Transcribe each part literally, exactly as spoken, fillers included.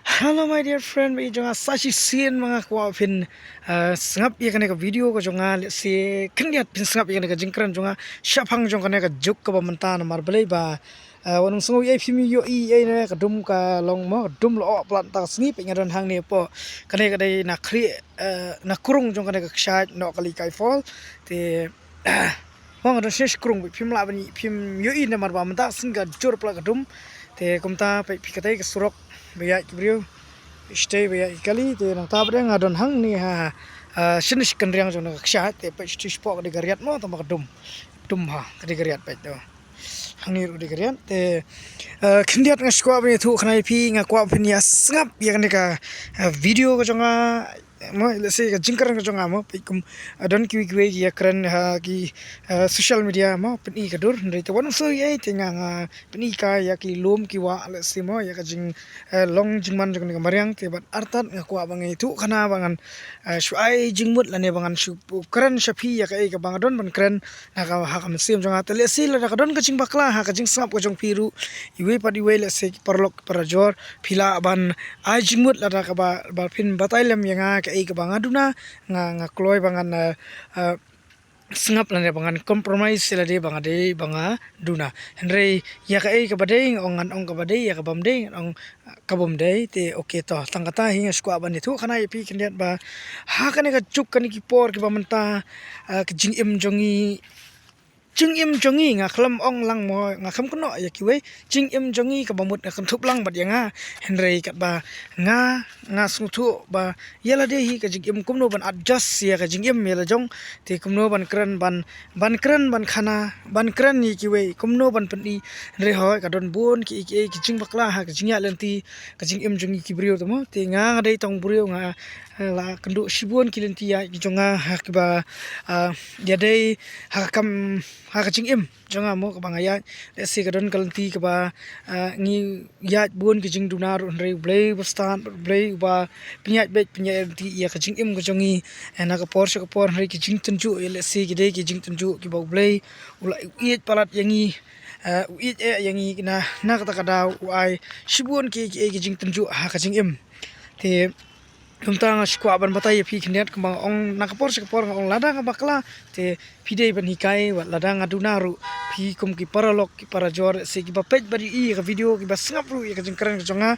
Hello my dear friend, ba ïeit jong nga, sa shisien ma nga kwah phin, uh, sngap ïa kane ka video ka jong nga, lehse khyndiat phin sngap ïa kane ka jingkren jong nga shaphang jong kane ka juk kaba mynta, namar balei ba, uh, wat nym sngew ei phim ïohi ei, ne ka dum ka long mo, ka dum la oh palat mynta ka sngi, peit nga don hangne hapoh. Kane ka dei na khlieh, uh, na krung jong kane ka kshaid Nohkali Kaifall. Te Mo, nga don shisha krung, phim lah ban, phim ïohi namar ba mynta ka sngi ka jur palat ka dum. Te kumta peit phi katei ka surok ba ïaid ki briew, shatei ba ïaid ki kali. Te nangta pat nga don hangne ha, ah, shane shi kynriang jong ka kshaid. Te peit shatei shapoh ka dei ka riat mo, tang ba ka dum, dum ha ka dei ka riat, peit to. Hangne ruh ka dei ka riat. Te, ah, khyndiat nga shu kwah ban ïathuh khnai ïa phi, nga kwah phin ïa sngap ïa kane ka, ah, video ka jong nga, mo, lehse ka jingkren ka jong nga mo, peit kum, ah, don kiwei kiwei ki ïa kren ha ki, ah, social media mo, pyni ka dur, hynrei te wat nym sngew ei, te nga, nga pyni ka ïa ki lum ki wah, lehse mo, ïa ka jing, ah, long jingman jong kane ka mariang. Te bad artat nga kwah ban ïathuh khnai ba ngan, ah, shu ai jingmut lane ba ngan shu kren sha phi ïa kaei kaba nga don ban kren, na ka, ha ka mynsiem jong nga. Te lehse lada ka don ka jingbakla ha ka jingsngap ka jong phi ruh, iwei pat iwei, lehse ki paralok ki parajor, phi lah ban ai jingmut lada kaba, ba phin batai lem ïa nga kaei kaba nga duna, nga, nga kloi ba ngan, eh, eh, sngap lane ba ngan compromise ïa lade ba nga dei ba nga duna. Hynrei ïa kaei kaba dei ngan ong, ngan ong kaba dei, ïa kabym dei ngan ong, eh, kabym dei. Te okay to, tang kata hi nga shu kwah ban ïathuh khnai ïa phi khyndiat ba ha kane ka juk, kane ki por kiba mynta, eh, ka jingim jong ngi, jingim jong ngi, nga khlem ong lang mo, nga khlem kynnoh ïa kiwei, jingim jong ngi kaba mut nga kynthup lang bad ïa nga. Hynrei katba nga, nga sngewthuh ba ïa lade hi ka jingim kumno ban adjust ïa ka jingim ïa la jong. Te kumno ban kren, ban, ban kren, ban khana, ban kren ïa kiwei, kumno ban pyni. Hynrei hooid ka don bun ki, ki, ki jingbakla ha ka jingïaid lynti ka jingim jong ngi ki briew te mo. Te nga, nga dei tang briew, nga, eh, la kynduh shibun ki lynti ïaid ki jong nga ha kiba, ah, ïadei ha ka kam, ha ka jingim jong nga mo, kaba nga ïaid. Lehse ka don ka lynti kaba, ah, ngi ïaid bun ki jingduna ruh, hynrei U Blei uba stad, U Blei uba pynïaid beit pynïaid lynti ïa ka jingim ka jong ngi, eh, na ka por sha ka por. Hynrei ki jingtynjuh, ïa lehse ki dei ki jingtynjuh kiba U Blei u la ïeit palat ïa ngi, eh, u ïeit eh ïa ngi, na, na kata ka daw u ai shibun ki, ki, ki jingtynjuh ha ka jingim. Te kumta nga shu kwah ban batai ïa phi khyndiat, kumba nga ong na ka por sha ka por, nga ong lada nga bakla te phi dei ban hikai, wat lada nga duna ruh, phi kum ki paralok ki parajor, lehse kiba peit bad ïohi ïa ka video, kiba sngap ruh ïa ka jingkren ka jong nga.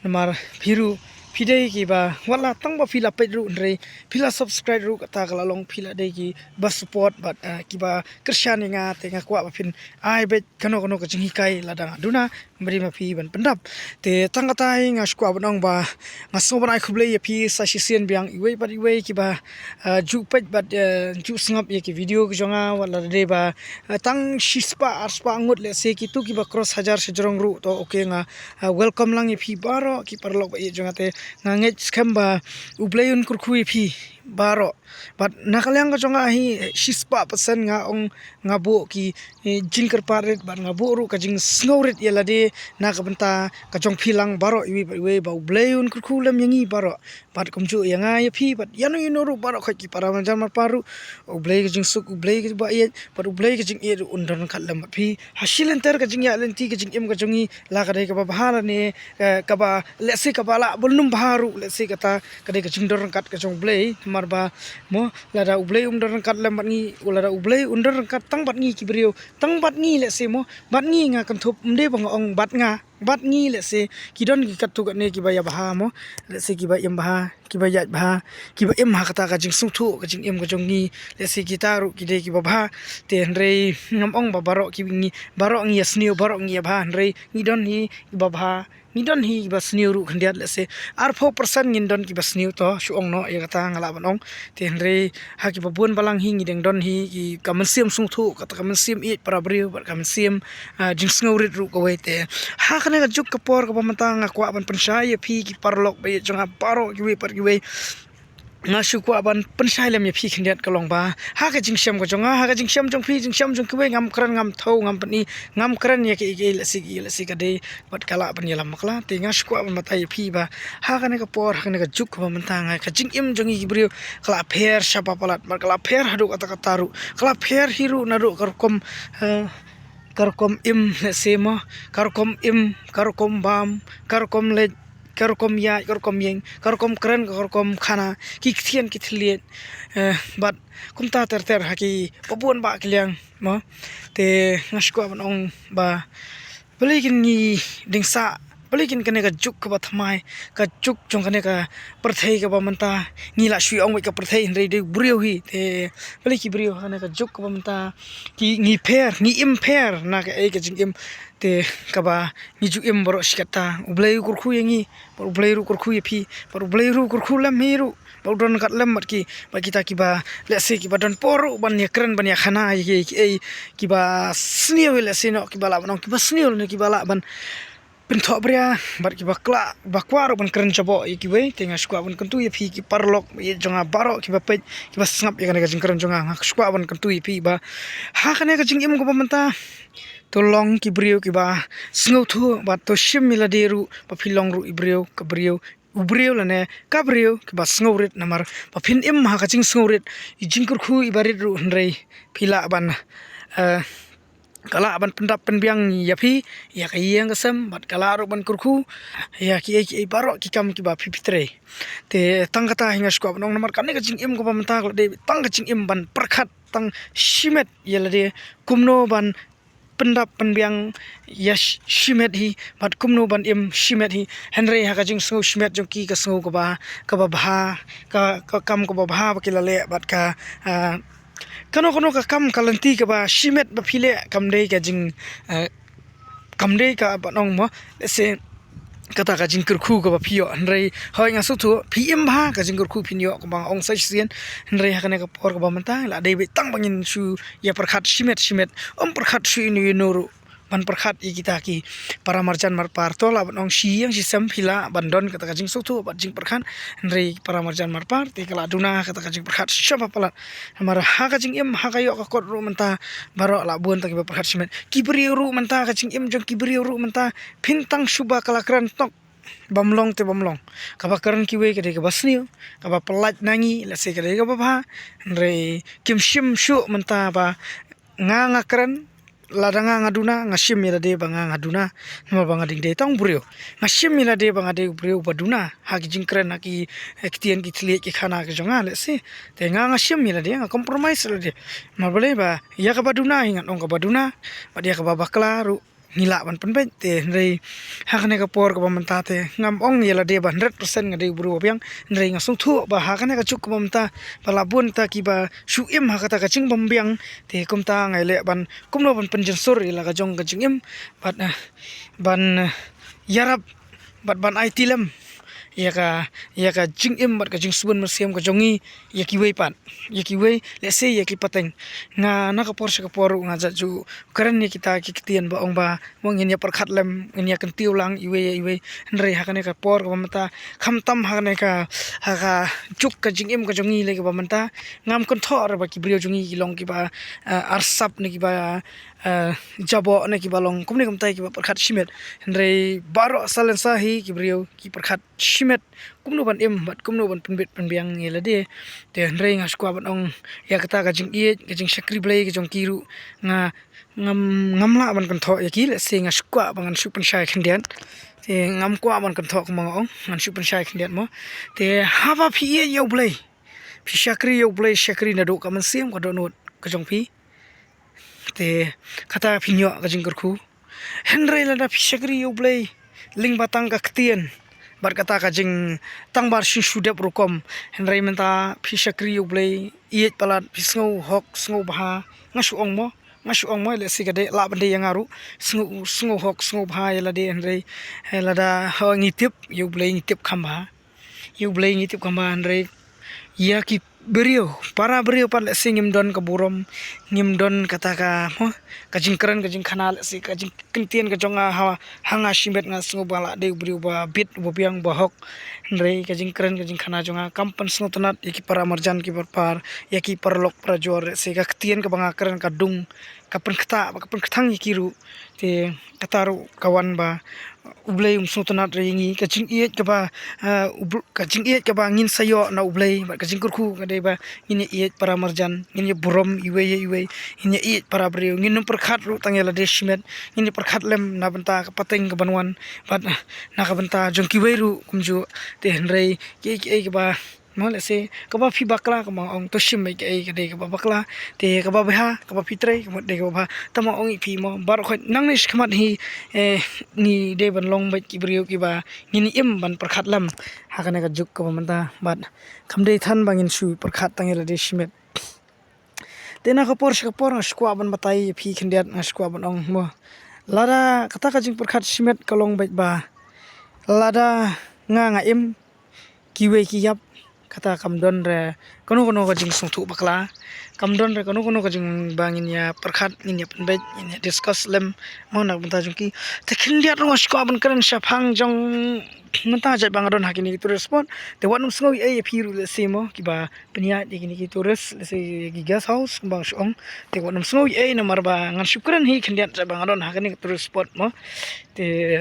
Namar phi ruh phi dei kiba, wat la tang ba phi la peit ruh, hynrei phi la subscribe ruh, kata ka la long phi la dei kiba support bad, eh, kiba kyrshan ïa nga. Te nga kwah ba phin ai beit kano kano ka jinghikai lada nga duna, mari ma phi ban pyndap. Te tang kata hi nga shu kwah ban ong ba nga sngew ban ai khublei ïa phi sa shisien biang, iwei bad iwei kiba, ah, ju peit bad, eh, ju sngap ïa ki video ki jong nga, wat la dei ba, eh, tang shispah arspah ngut, lehse kitu kiba cross hajar shajrong ruh, to okay, nga, ah, welcome lang ïa phi baroh ki paralok ba ïeit jong nga. Te nga ngeit skhem ba U Blei un kyrkhu ïa phi baroh. Bad na ka liang ka jong nga hi, shispah percent nga ong, nga buh ki, eh, jingkyrpad rit, bad nga buh ruh ka jingsngewrit ïa lade na ka bynta ka jong phi lang baroh iwei bad iwei, ba U Blei un kyrkhu lem ïa ngi baroh. Bad kumjuh ïa nga ïa phi, bad ïano ïano ruh baroh, khoit ki para marjan marpa ruh, U Blei ka jingsuk, U Blei kaba ïeit, bad U Blei ka jingïeit ruh un don ryngkat lem bad phi ha shi lynter ka jingïaid lynti ka jingim ka jong ngi, la ka dei kaba bha lane, eh, kaba, lehse kaba lah ban ym bha ruh, lehse kata ka dei ka jingdon ryngkat ka jong U Blei. Namar ba mo, lada U Blei um don ryngkat lem bad ngi, lada U Blei un don ryngkat tang bad ngi ki briew, tang bad ngi, lehse mo, bad ngi, nga kynthup, ym dei ba nga ong bad nga, bad ngi, lehse ki don ki katto katne kiba ïa bha mo, lehse kiba im bha, kiba ïaid bha, kiba im ha kata ka jingsngewthuh ka jingim ka jong ngi, lehse kita ruh ki dei kiba bha. Te hynrei ngam ong ba baroh ki ngi, baroh ngi ïa sniew, baroh ngi ïa bha, hynrei ngi don hi kiba bha, ngi don hi kiba sniew ruh khyndiat, lehse arphew percent ngin don kiba sniew, to shu ong noh ïa kata, nga lah ban ong. Te hynrei ha kiba bun balang hi ngi dang don hi ki, ka mynsiem sngewthuh, kata ka mynsiem ïeit para briew, bad ka mynsiem, ah, jingsngewrit ruh kawei. Te ha kane ka juk ka por kaba mynta nga kwah ban pynshai ïa phi ki paralok ba ïeit jong nga baroh kiwei pat kiwei. Nga shu kwah ban pynshai lem ïa phi khyndiat ka long ba ha ka jingshem ka jong nga, ha ka jingshem jong phi, jingshem jong kiwei, ngam kren, ngam thew, ngam pyni, ngam kren ïa kiei kiei, lehse kiei lehse ka dei bad ka lah ban ïalam bakla. Te nga shu kwah ban batai ïa phi ba ha kane ka por, ha kane ka juk kaba mynta, nga, ka jingim jong ngi ki briew ka la pher shaba palat, bad ka la pher haduh katta katta ruh, ka la pher hi ruh naduh ka rukom, eh, ka rukom im, lehse mo, ka rukom im, ka rukom bam, ka rukom leit, ka rukom ïaid, ka rukom ïeng, ka rukom kren, ka rukom khana, ki ktien ki thylliej, eh, bad kumta ter ter ha ki babun bah ki liang mo. Te nga sngewkwah ban ong ba balei kin ngi dingsah, balei kin kane ka juk kaba thymmai, ka juk jong kane ka pyrthei kaba mynta, ngi lah shu ong beit ka pyrthei hynrei dei u briew hi. Te balei ki briew ha kane ka juk kaba mynta ki ngi pher, ngi im pher na kaei ka jingim, te kaba ngi ju im baroh shi katta. U Blei u kyrkhu ïa ngi, bad u Blei ruh u kyrkhu ïa phi, bad u Blei ruh u kyrkhu lem hi ruh, bad u don kat lem bad ki, bad kita kiba lehse kiba don por ruh ban ïakren ban ïakhana ïa ki, ki, eh, kiba sniew, lehse noh kiba lah ban ong kiba sniew ne kiba lah ban pynthohbria, bad kiba klah ba kwah ruh ban kren jaboh ïa kiwei. Te nga sngewkwah ban kyntu ïa phi ki paralok ïa jong nga baroh kiba peit, kiba sngap ïa kane ka jingkren jong nga, nga sngewkwah ban kyntu ïa phi ba ha kane ka jingim kaba mynta, to long ki briew kiba sngewthuh bad to shim ïa lade ruh ba phi long ruh i briew, ka briew, u briew lane ka briew kiba sngewrit, namar ba phin im ha ka jingsngewrit, i jingkyrkhu iba rit ruh hynrei phi lah ban, eh, ka lah ban pyndap pynbiang ïa phi, ïa ka ïing ka sem, bad ka lah ruh ban kyrkhu ïa kiei kiei baroh ki kam kiba phi phi trei. Te tang kata hi nga sngewkwah ban ong, namar kane ka jingim kaba mynta ka la dei tang ka jingim ban pyrkhat tang shimet ïa lade kumno ban pyndap pynbiang ïa sh-, shimet hi, bad kumno ban im shimet hi. Hynrei ha ka jingsngew shimet jong ki ka sngew kaba, kaba bha, ka, ka kam kaba bha ba ki la leh, bad ka, ah, kano kano ka kam ka lynti kaba shimet ba phi leh kam dei ka jing, ah, kam dei ka ban ong mo, lehse kata ka jingkyrkhu kaba phi ïoh. Hynrei hooid nga sngewthuh phi im bha ka jingkyrkhu phin ïoh kumba nga ong sa shisien. Hynrei ha kane ka por kaba mynta la dei beit tang ba ngin shu ïa pyrkhat shimet shimet, ym pyrkhat shu ïano ïano ruh, ban pyrkhat ïa kita ki para marjan marpar. To lah ban ong shi ïing shi sem phi lah ban don kata ka jingsngewthuh bad jingpyrkhat, hynrei para marjan marpar te ka la duna kata ka jingpyrkhat shaba palat. Namar ha ka jingim, ha ka ïoh ka kot ruh mynta baroh la bun tang kiba pyrkhat shimet. Ki briew ruh mynta, ka jingim jong ki briew ruh mynta phin tang shu ba ka la kren tok, bam long te bam long. Kaba kren kiwei ka dei kaba sniew, kaba pyllait na ngi, lehse ka dei kaba bha. Hynrei kim shym shuh mynta ba nga, nga kren, lada nga, nga duna, nga shim ïa lade ba nga, nga duna. Namar ba nga dei, dei tang briew. Nga shim ïa lade ba nga dei briew ba duna ha ki jingkren, ha ki, eh, ktien ki thylliej ki khana ki jong nga, lehse. Te nga, nga shim ïa lade, nga compromise ïa lade. Namar balei? Ba ïa kaba duna hi ngan ong kaba duna, bad ïa kaba bakla ruh ngi lah ban pynbeit. Te hynrei ha kane ka por kaba mynta te ngam ong ïa lade ba hundred percent nga dei u briew ba biang. Hynrei nga sngewthuh ba ha kane ka juk kaba mynta ba la bun ta kiba shu im ha kata ka jingbymbiang. Te kumta nga ïaleh ban kumno ban pynjynsur ïa la ka jong ka jingim bad, eh, ban, eh, ïarap bad ban aiti lem ïa ka, ïa ka jingim bad ka jingsbun mynsiem ka jong ngi ïa kiwei pat, ïa kiwei, lehse ïa ki pateng. Nga na ka por sha ka por ruh nga ju kren ïa kita ki ktien ba ong ba mo ngin ïa pyrkhat lem, ngin ïa kyntiew lang iwei ïa iwei. Hynrei ha kane ka por kaba mynta, khamtam ha kane ka, ha ka juk ka jingim ka jong ngi lei kaba mynta, ngam kynthoh re ba ki briew jong ngi ki long kiba, eh, arsap ne kiba, eh, jaboh ne kiba long kumne kumtai kiba pyrkhat shimet. Hynrei baroh salsa hi ki briew ki pyrkhat shimet kumno ban im bad kumno ban pynbeit pynbiang ïa lade. Te hynrei nga sngewkwah ban ong ïa kata ka jingïeit, ka jingshakri Blei ka jong ki ruh, nga ngam, ngam lah ban kynthoh ïa ki, lehse nga sngewkwah ba ngan shu pynshai khyndiat. Te ngam kwah ban kynthoh kumba nga ong, ngan shu pynshai khyndiat mo. Te haba phi ïeit ïa U Blei, phi shakri ïa U Blei, shakri naduh ka mynsiem ka dohnud ka jong phi. Te kata phin ïoh ka jingkyrkhu. Hynrei lada phi shakri ïa U Blei lyngba tang ka ktien bad kata ka jingtangbar shu shu dep rukom. Hynrei mynta phi shakri ïa U Blei, ïeit palat, phi sngew hok, sngew bha. Nga shu ong mo, nga shu ong mo, lehse ka dei lah ban dei ïa nga ruh. Sngew, sngew hok, sngew bha ïa lade, hynrei, eh, lada, ho, ngi tip ïa U Blei, ngi tip kham bha. Ïa U Blei ngi tip kham bha, hynrei ïa ki briew, para briew pat lehse ngim don ka burom, ngim don kata ka, mo, ka jingkren ka jingkhana, lehse ka jingkyntien ka jong nga ha, ha nga shimet nga sngew ba lah dei u briew ba bit, ba biang, ba hok. Hynrei ka jingkren ka jingkhana jong nga kam pynsngewtynnat ïa ki para marjan ki parpar, ïa ki paralok parajor, lehse ka ktien kaba nga kren ka dung, ka pynktah, ba ka pynkthang ïa ki ruh. Te kata ruh ka wan ba U Blei um sngewtynnad re ïa ngi, ka jingïeit kaba, eh, u Bl-, ka jingïeit kaba ngin sa ïoh na U Blei, bad ka jingkyrkhu ka dei ba ngin ïa ïeit para marjan, ngin ïa burom iwei ïa iwei, ngin ïa ïeit para briew, ngin ym pyrkhat ruh tang ïa lade shimet, ngin ïa pyrkhat lem na bynta ka pateng kaban wan, bad na ka bynta jong kiwei ruh kumjuh. Te hynrei kiei kiei kaba Mo, lehse kaba phi bakla, ka ma ong to shim ei ka ei ka dei kaba bakla. Te kaba bha, kaba phi trei, ka mut dei kaba bha. Tang ma ong ïa phi mo, baroh khoit nangne shakhmat hi, eh, ngi dei ban long beit ki briew kiba ngin im ban pyrkhat lem ha kane ka juk kaba mynta. Bad kam dei than ba ngin shu pyrkhat tang ïa lade shimet. Te na ka por sha ka por nga shu kwah ban batai ïa phi khyndiat, nga shu kwah ban ong mo, lada kata ka jingpyrkhat shimet ka long beit ba lada nga nga im, kiwei ki ïap, kata kam don re kano kano ka jingsngewthuh bakla, kam don re kano kano ka jing ba ngin ïa pyrkhat, ngin ïa pynbeit, ngin ïa discuss lem mo na ka bynta jong ki. Te khyndiat ruh nga shu kwah ban kren shaphang jong mynta jait ba nga don ha kine ki tourist spot. Te wat nym sngew ei ei ïa phi ruh lehse mo, kiba pynïaid ïa kine ki tourist, lehse ki guest house kumba nga shu ong. Te wat nym sngew ei ei namar ba ngan shu kren hi khyndiat jait ba nga don ha kine ki tourist spot mo. Te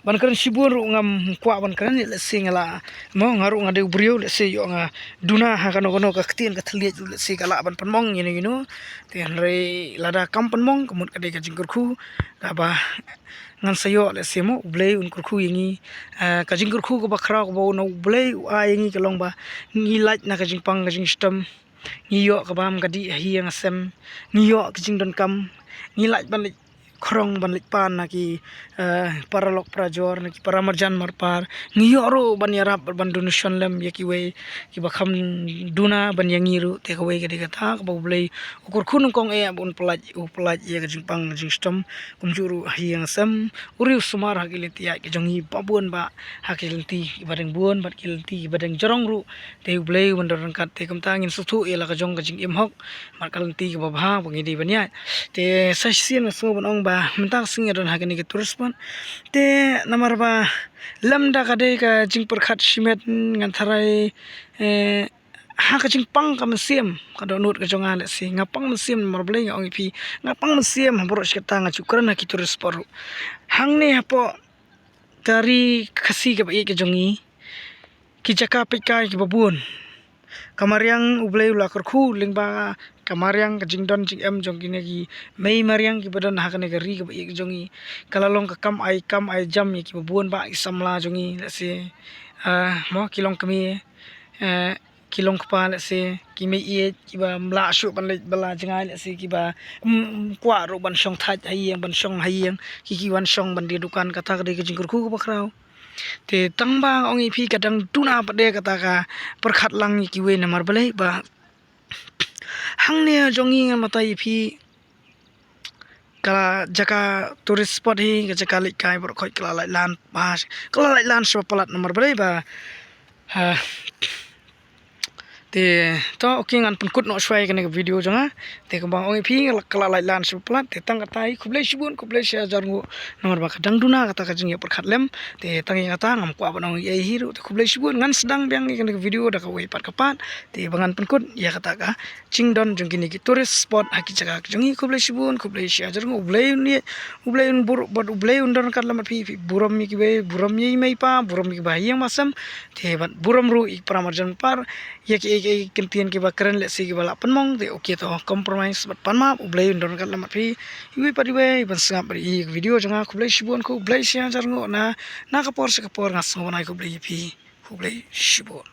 ban kren shibun ruh ngam kwah ban kren, lehse nga la mo, nga ruh nga dei u briew, lehse ïoh nga duna ha kano kano ka ktien ka thylliej ruh, lehse ka lah ban pynmong ïa no ïa no. Te hynrei lada kam pynmong, ka mut ka dei ka jingkyrkhu kaba ngan sa ïoh, lehse mo, U Blei un kyrkhu ïa ngi. Eh, ka jingkyrkhu kaba khraw kaba u na U Blei u ai ïa ngi ka long ba ngi lait na ka jingpang ka jingshitom. Ngi ïoh ka bam ka dih ha ïing ha sem, ngi ïoh ka jingdonkam, ngi lait ban leit khrong ban leit pan na ki, eh, paralok parajor, na ki para marjan marpar. Ngi ïoh ruh ban ïarap ban donation lem ïa kiwei kiba kham duna ban ïa ngi ruh. Te kawei ka dei kata kaba U Blei u kyrkhu nyngkong eh ba un pynlait, u pynlait ïa ka jingpang ka jingshitom. Kumjuh ruh ha ïing ha sem, u riew sumar ha ki lynti ïaid ka jong ngi ba bun, ba ha ki lynti kiba dang bun bad ki lynti kiba dang jrong ruh. Te U Blei un don ryngkat, te kumta ngin sngewthuh ïa la ka jong ka jingim hok bad ka lynti kaba bha ba ngi dei ban ïaid. Te sa shisien nga sngew ban ong ba mynta ka sngi nga don ha kane ka tourist spot. Te namar ba lymda ka dei ka jingpyrkhat shimet, ngan tharai, eh, ha ka jingpang ka mynsiem, ka dohnud ka jong nga, lehse nga pang mynsiem namar Blei, nga ong ïa phi, nga pang mynsiem ha baroh shi katta, nga shu kren ha ki tourist spot ruh. Hangne hapoh ka ri Khasi kaba ïeit ka jong ngi, ki jaka peitkai kiba bun, ka mariang U Blei u la kyrkhu lyngba ka mariang, ka jingdon jingem jong kine ki mei mariang kiba don ha kane ka ri kaba ïeit ka jong ngi. Ka la long ka kam ai, kam ai jam ïa kiba bun, ba ki samla jong ngi, lehse, ah, mo, ki longkmie, eh, ki longkpa, lehse ki mei ïeit kiba ym lah shuh ban leit bylla jngai, lehse kiba, mm, kwah ruh ban shong thait ha ïing, ban shong ha ïing, ki, ki wan shong ban die dukan, kata ka dei ka jingkyrkhu kaba khraw. Te tang ba nga ong ïa phi, ka dang duna pat de kata ka pyrkhat lang ïa kiwei namar Blei, ba hangne jong ngi ngan batai ïa phi, ka jaka tourist spot hi, ka jaka leit kai baroh khoit ka la lait lan, ba ka la lait lan shwa palat namar Blei, ba, ha. Te to, okay, ngan pynkut noh shwa ïa kane ka video jong nga. Te kumba nga ong ïa phi, ka la lait lan shwa palat. Te tang kata hi, khublei shibun, khublei shi hajar nguh namar ba ka dang duna kata ka jingïapyrkhat lem. Te tang ïa kata ngam kwah ban ong ei ei hi ruh. Te khublei shibun, ngan sdang biang ïa kane ka video da kawei pat ka part. Te ba ngan pynkut ïa kata ka jingdon jong kine ki tourist spot ha ki jaka jong ngi. Khublei shibun, khublei shi hajar nguh. U Blei un ïeit, U Blei un burom, bad U Blei un don ryngkat lem bad phi. Phi burom ïa kiwei, burom ïa i mei i pa, burom ïa kiba ha ïing ba ha sem. Te bad burom ruh ïa para marjan marpar ïa kiei kiei ki kyntien kiba kren, lehse kiba lah pynmong. Te okay, to compromise bad pan map, U Blei un don ryngkat lem bad phi iwei pa iwei ban sngap ïa ka video jong nga. Khublei shibun, khublei shi hajar nguh, na, na ka por sha ka por nga sngew ban ai khublei ïa phi. Khublei shibun.